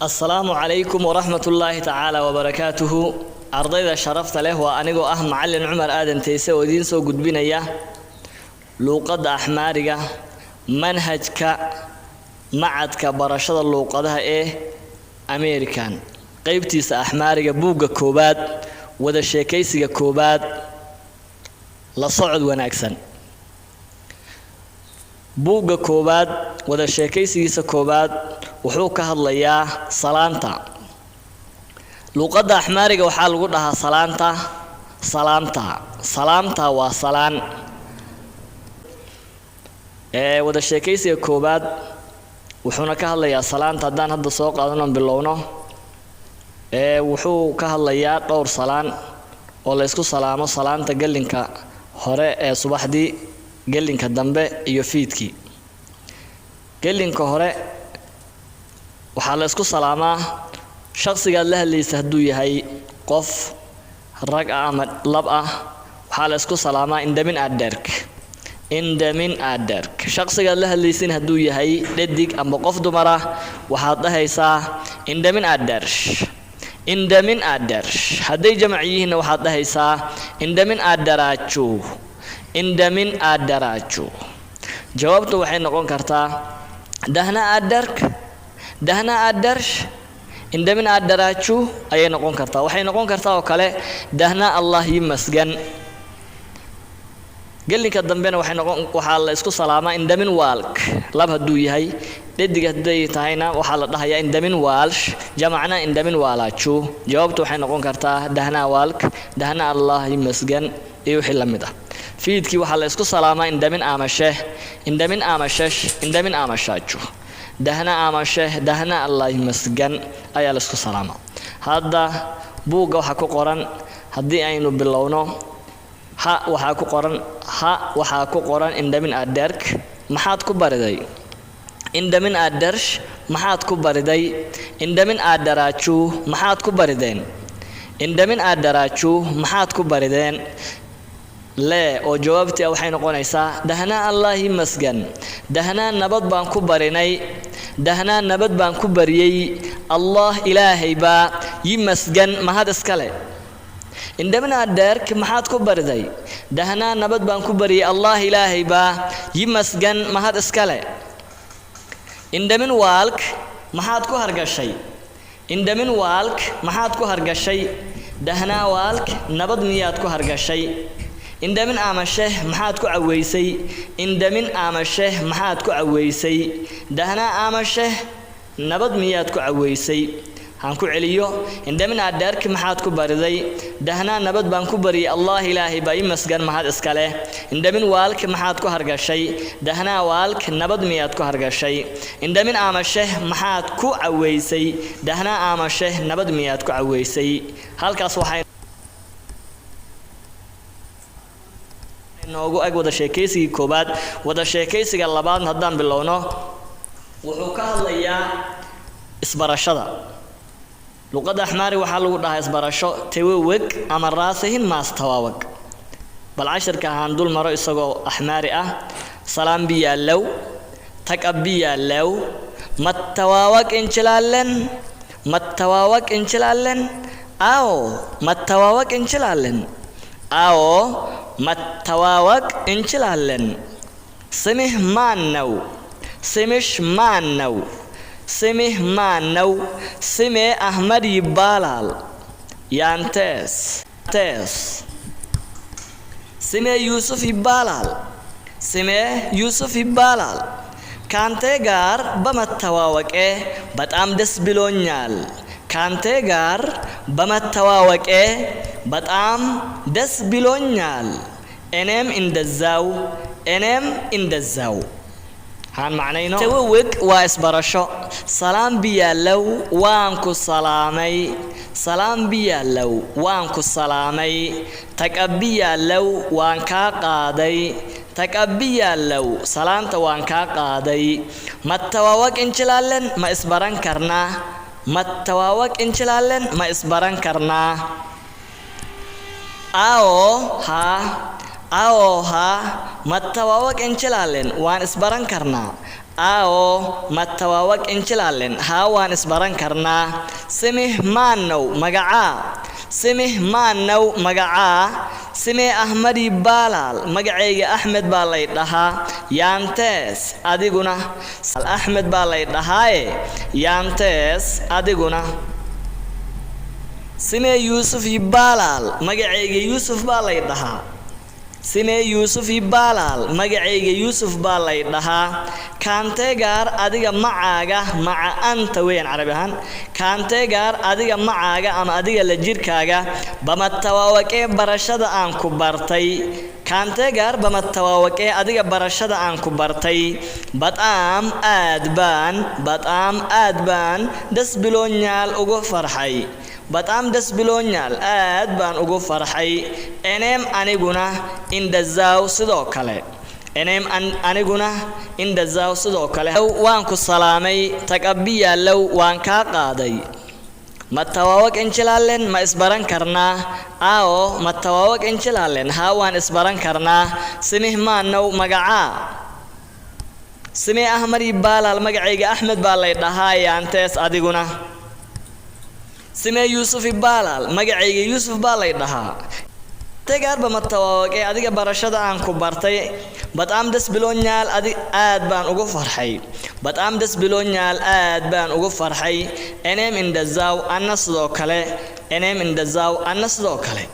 Asalaamu calaykum waraxmatullaahi tacaala wabarakaatuhu. Ardayda sharafta leh, waa anigoo ah Macalin Cumar Aadan Tayse oo idiin soo gudbinaya luuqadda Axmaariga, manhajka Macadka Barashada Luuqadaha ee American, qeybtiisa Axmaariga, buugga koowaad, wada sheekaysiga koowaad. La socod wanaagsan. Buugga koowaad, wada sheekaysigiisa koowaad wuxuu ka hadlayaa salaanta. Luuqadda Axmaariga waxaa lagu dhahaa salaanta salaamta. Salaamta waa salaan. Ee wada sheekaysiga koowaad wuxuuna ka hadlayaa salaanta. Haddaan hadda soo qaadano, bilowno, ee wuxuu ka hadlayaa dhowr salaan oo la ysku salaamo: salaanta gelinka hore ee subaxdii, gelinka dambe iyo fiidkii. Gelinka hore waxaa la ysku salaamaa shaqsigaad la hadlaysa hadduu yahay qof rag ah ama lab ah, waxaa la isku salaamaa "እንደምን አደርክ", "እንደምን አደርክ". Shaqsigaad la hadlaysin hadduu yahay dhadig ama qof dumar ah, waxaad dhahaysaa "እንደምን አደርሽ", "እንደምን አደርሽ". Hadday jamac yihiinna, waxaad dhahaysaa "እንደምን አደራችሁ", "እንደምን አደራችሁ". Jawaabtu waxay noqon kartaa "ደህና አደርክ", "ደህና አደርሽ", "እንደምን አደራችሁ" ayay noqon kartaa. Waxay noqon kartaa oo kale "ደህና, Allah ይመስገን". Gelinka dambena waxay noqon, waxaa la isku salaamaa "እንደምን ዋልክ" lab hadduu yahay. Dhadig hadday tahayna, waxaa la dhahayaa "እንደምን ዋልሽ", jamacna "እንደምን ዋላችሁ". Jawaabtu waxay noqon kartaa "ደህና ዋልክ", "ደህና, Allah ይመስገን" iyo wixii la mid ah. Fiidkii waxaa la isku salaamaa "እንደምን አመሸህ", "እንደምን አመሸሽ", "እንደምን አመሻችሁ". ደህና አመሸህ, ደህና, Allah ይመስገን ayaa la isku salaamaa. Hadda buugga waxaa ku qoran, haddii aynu bilowno, ha waxaa ku qoran, ha waxaa ku qoran "እንደምን አደርክ", maxaad ku bariday? "እንደምን አደርሽ", maxaad ku bariday? "እንደምን አደራችሁ", maxaad ku barideen? "እንደምን አደራችሁ", maxaad ku barideen? Lee oo jawaabtii ah waxay noqonaysaa "ደህና, Allah ይመስገን". ደህና, nabad baan ku barinay. ደህና, nabad baan ku bariyey. Allah, Ilaahay baa, ይመስገን, mahad iskale. "እንደምን አደርክ", maxaad ku bariday? ደህና, nabad baan ku bariyey. Allah, Ilaahay baa, ይመስገን, mahad iskale. "እንደምን ዋልክ", maxaad ku hargashay? "እንደምን ዋልክ", maxaad ku hargashay? "ደህና ዋልክ", nabad miyaad ku hargashay? "እንደምን አመሸህ", maxaad ku caweysay? "እንደምን አመሸህ", maxaad ku caweysay? "ደህና አመሸህ", nabad miyaad ku caweysay? Haan ku celiyo. "እንደምን አደርክ", maxaad ku bariday? ደህና, nabad baan ku bariyey. Allah, Ilaahay baa, ይመስገን, mahad iskale. "እንደምን ዋልክ", maxaad ku hargashay? "ደህና ዋልክ", nabad miyaad ku hargashay? "እንደምን አመሸህ", maxaad ku caweysay? "ደህና አመሸህ", nabad miyaad ku caweysay? Halkaas waxay noogu eg wada sheekaysigii koowaad. Wada sheekaysiga labaad haddaan bilowno, wuxuu ka hadlayaa isbarashada. Luqadda Axmaari waxaa lagu dhahaa isbarasho "ትውውቅ" ama "ራስህን ማስተዋወቅ". Bal cashirka ahaan dul maro isagoo Axmaari ah. ሰላም ብያለው, ተቀብያለው, መተዋወቅ እንችላለን, መተዋወቅ እንችላለን, አዎ መተዋወቅ እንችላለን, አዎ መተዋወቅ እንችላለን። ስምህ ማን ነው? ስምሽ ማን ነው? ስምህ ማን ነው? ስሜ አህመድ ይባላል። ያንተስ? ተስ? ስሜ ዩሱፍ ይባላል። ስሜ ዩሱፍ ይባላል። ካንተ ጋር በመተዋወቄ በጣም ደስ ብሎኛል። ካንተ ጋር በመተዋወቄ በጣም ደስ ብሎኛል። እኔም እንደዛው, እኔም እንደዛው። Haan macnayno. ትውውቅ waa isbarasho. ሰላም ብያለው, waan ku salaamay. ሰላም ብያለው, waan ku salaamay. ተቀብያለው, waan kaa qaaday. ተቀብያለው, salaanta waan kaa qaaday. መተዋወቅ እንችላለን, ma isbaran karnaa? መተዋወቅ እንችላለን, ma isbaran karnaa? አዎ, haa, አዎ, haa, መተዋወቅ እንችላለን, waan isbaran karnaa. አዎ መተዋወቅ እንችላለን። Haa, waan isbaran karnaa. ስምህ ማን ነው? Magacaa. ስምህ ማን ነው? Magacaa. ስሜ አህመድ ይባላል። Magacayga Axmed baa lay dhahaa. ያንተስ? Adiguna. Axmed baa lay dhahaaye, ያንተስ? Adiguna. ስሜ ዩሱፍ ይባላል። Magacayga Yuusuf baa lay dhahaa. ስሜ ዩሱፍ ይባላል። Magacayga Yuusuf baa lay dhahaa. ካንተ ጋር adiga macaaga, مع أنت weeyaan Carabi ahaan. ካንተ ጋር adiga macaaga ama adiga la jirkaaga, በመተዋወቄ barashada aan ku bartay, ካንተ ጋር በመተዋወቄ adiga barashada aan ku bartay, በጣም aad baan, በጣም aad baan, ደስ ብሎኛል ugu farxay, በጣም ደስ ብሎኛል aad baan ugu farxay. እኔም aniguna, እንደዛው sidoo kale, እኔም aniguna, እንደዛው sidoo kale. Waan ku salaamay. ተቀብያለሁ waan kaa qaaday. መተዋወቅ እንችላለን ma isbaran karnaa? አዎ መተዋወቅ እንችላለን። Haa, waan isbaran karnaa. ስምህ ማን ነው? Magacaa. ስሜ አህመድ ይባላል። Magacayga Axmed baa lay dhahaa. ያንተስ? Adiguna. ስሜ ዩሱፍ ይባላል። Magacayga Yuusuf baa lay dhahaa. ካንተ ጋር በመተዋወቄ adiga barashada aan ku bartay, በጣም ደስ ብሎኛል adi aad baan ugu farxay, በጣም ደስ ብሎኛል aad baan ugu farxay. እኔም እንደዛው anna sidoo kale, እኔም እንደዛው anna sidoo kale.